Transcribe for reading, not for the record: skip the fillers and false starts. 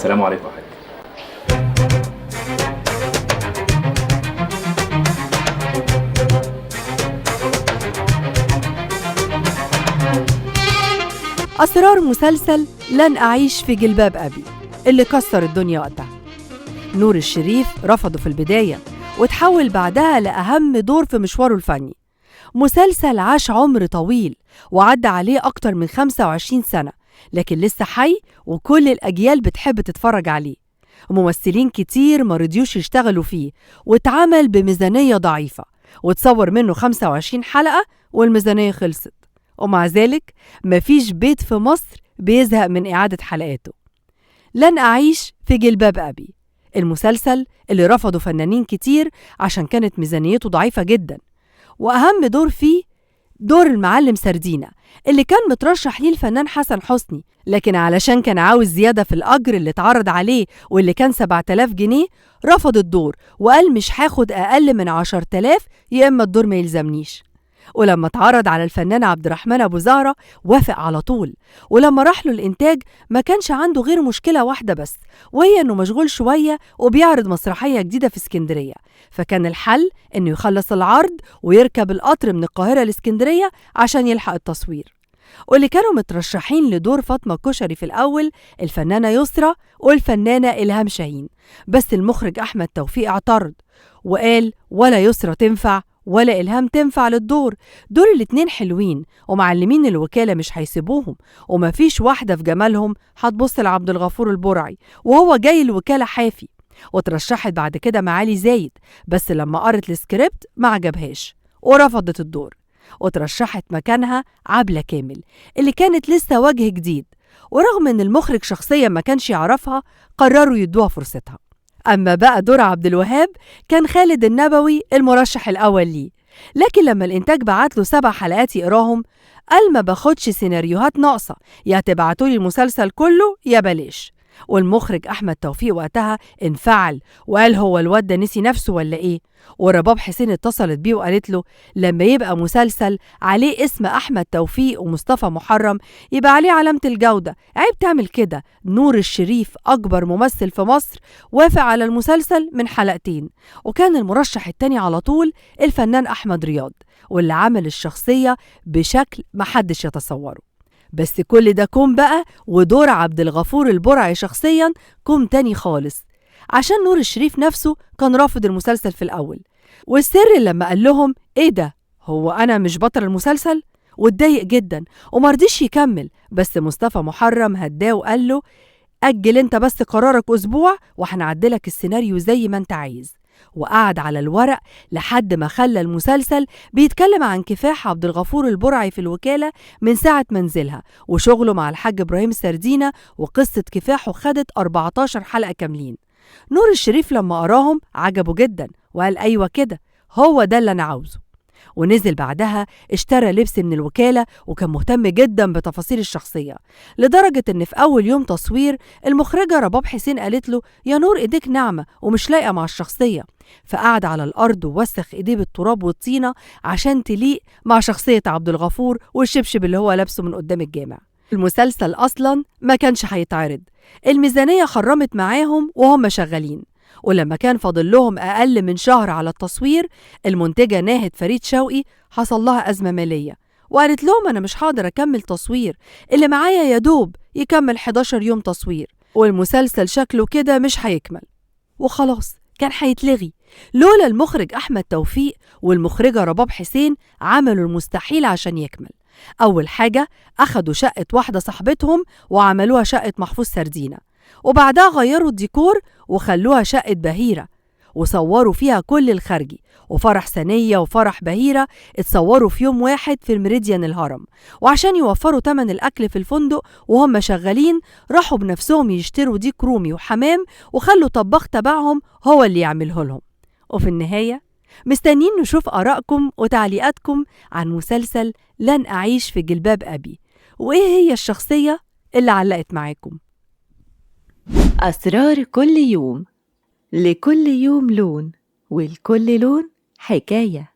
السلام عليكم يا حاج. أسرار مسلسل لن أعيش في جلباب أبي اللي كسر الدنيا وقتها. نور الشريف رفضه في البداية وتحول بعدها لأهم دور في مشواره الفني. مسلسل عاش عمر طويل وعدى عليه أكتر من 25 سنة، لكن لسه حي وكل الأجيال بتحب تتفرج عليه. وممثلين كتير ما رضيوش يشتغلوا فيه، واتعمل بميزانية ضعيفة وتصور منه 25 حلقة والميزانية خلصت، ومع ذلك مفيش بيت في مصر بيزهق من إعادة حلقاته. لن أعيش في جلباب أبي، المسلسل اللي رفضه فنانين كتير عشان كانت ميزانيته ضعيفة جدا، وأهم دور فيه دور المعلم سردينة اللي كان مترشح ليه الفنان حسن حسني، لكن علشان كان عاوز زيادة في الأجر اللي اتعرض عليه واللي كان 7000 جنيه رفض الدور وقال مش هاخد أقل من 10000 يا إما الدور ما يلزمنيش. ولما اتعرض على الفنان عبد الرحمن أبو زهرة وافق على طول، ولما راح له الإنتاج ما كانش عنده غير مشكلة واحدة بس، وهي إنه مشغول شوية وبيعرض مسرحية جديدة في اسكندرية، فكان الحل إنه يخلص العرض ويركب القطر من القاهرة لاسكندرية عشان يلحق التصوير. واللي كانوا مترشحين لدور فاطمة كشري في الأول الفنانة يسرا والفنانة إلهام شاهين، بس المخرج أحمد توفيق اعترض وقال ولا يسرا تنفع ولا إلهام تنفع للدور، دول الاتنين حلوين ومعلمين الوكالة مش هيسيبوهم، ومفيش واحدة في جمالهم هتبص لعبد الغفور البرعي وهو جاي الوكالة حافي. وترشحت بعد كده معالي زايد، بس لما قرت السكريبت ما عجبهاش ورفضت الدور، وترشحت مكانها عبلة كامل اللي كانت لسه وجه جديد، ورغم ان المخرج شخصيا ما كانش يعرفها قرروا يدوها فرصتها. أما بقى دور عبد الوهاب كان خالد النبوي المرشح الأول ليه، لكن لما الإنتاج بعت له 7 حلقات يقراهم قال ما باخدش سيناريوهات ناقصة، يا تبعتولي المسلسل كله يا بلاش. والمخرج أحمد توفيق وقتها انفعل وقال هو الواد ده نسي نفسه ولا إيه؟ ورباب حسين اتصلت بيه وقالت له لما يبقى مسلسل عليه اسم أحمد توفيق ومصطفى محرم يبقى عليه علامة الجودة، عيب تعمل كده. نور الشريف أكبر ممثل في مصر وافق على المسلسل من حلقتين، وكان المرشح التاني على طول الفنان أحمد رياض واللي عمل الشخصية بشكل محدش يتصوره. بس كل ده كوم بقى، ودور عبد الغفور البرعي شخصيا كوم تاني خالص، عشان نور الشريف نفسه كان رافض المسلسل في الأول. والسر لما قال لهم إيه ده، هو أنا مش بطل المسلسل؟ واتضايق جدا ومرضيش يكمل، بس مصطفى محرم هداه وقال له أجل أنت بس قرارك أسبوع وهنعدلك السيناريو زي ما أنت عايز. وقعد على الورق لحد ما خلى المسلسل بيتكلم عن كفاح عبد الغفور البرعي في الوكالة من ساعة منزلها وشغله مع الحاج إبراهيم سردينة، وقصة كفاحه خدت 14 حلقة كاملين. نور الشريف لما قراهم عجبه جدا وقال أيوة كده، هو ده اللي أنا عاوزه. ونزل بعدها اشترى لبس من الوكالة وكان مهتم جدا بتفاصيل الشخصية، لدرجة ان في أول يوم تصوير المخرجة رباب حسين قالت له يا نور ايديك ناعمة ومش لايقة مع الشخصية، فقعد على الأرض ووسخ ايديه بالتراب والطينة عشان تليق مع شخصية عبد الغفور والشبشب اللي هو لابسه من قدام الجامع. المسلسل أصلا ما كانش هيتعرض، الميزانية خرمت معاهم وهم شغالين، ولما كان فاضل لهم أقل من شهر على التصوير المنتجة ناهد فريد شوقي حصل لها أزمة مالية وقالت لهم أنا مش هقدر أكمل تصوير، اللي معايا يا دوب يكمل 11 يوم تصوير والمسلسل شكله كده مش هيكمل، وخلاص كان هيتلغي لولا المخرج أحمد توفيق والمخرجة رباب حسين عملوا المستحيل عشان يكمل. أول حاجة أخدوا شقة واحدة صاحبتهم وعملوها شقة محفوظ سردينة، وبعدها غيروا الديكور وخلوها شقة بهيرة وصوروا فيها كل الخارجي، وفرح سنية وفرح بهيرة اتصوروا في يوم واحد في الميريديان الهرم. وعشان يوفروا تمن الأكل في الفندق وهم شغالين راحوا بنفسهم يشتروا ديك رومي وحمام وخلوا طباخ تبعهم هو اللي يعمله لهم. وفي النهاية مستنيين نشوف آرائكم وتعليقاتكم عن مسلسل لن أعيش في جلباب أبي، وإيه هي الشخصية اللي علقت معاكم. أسرار كل يوم، لكل يوم لون، ولكل لون حكاية.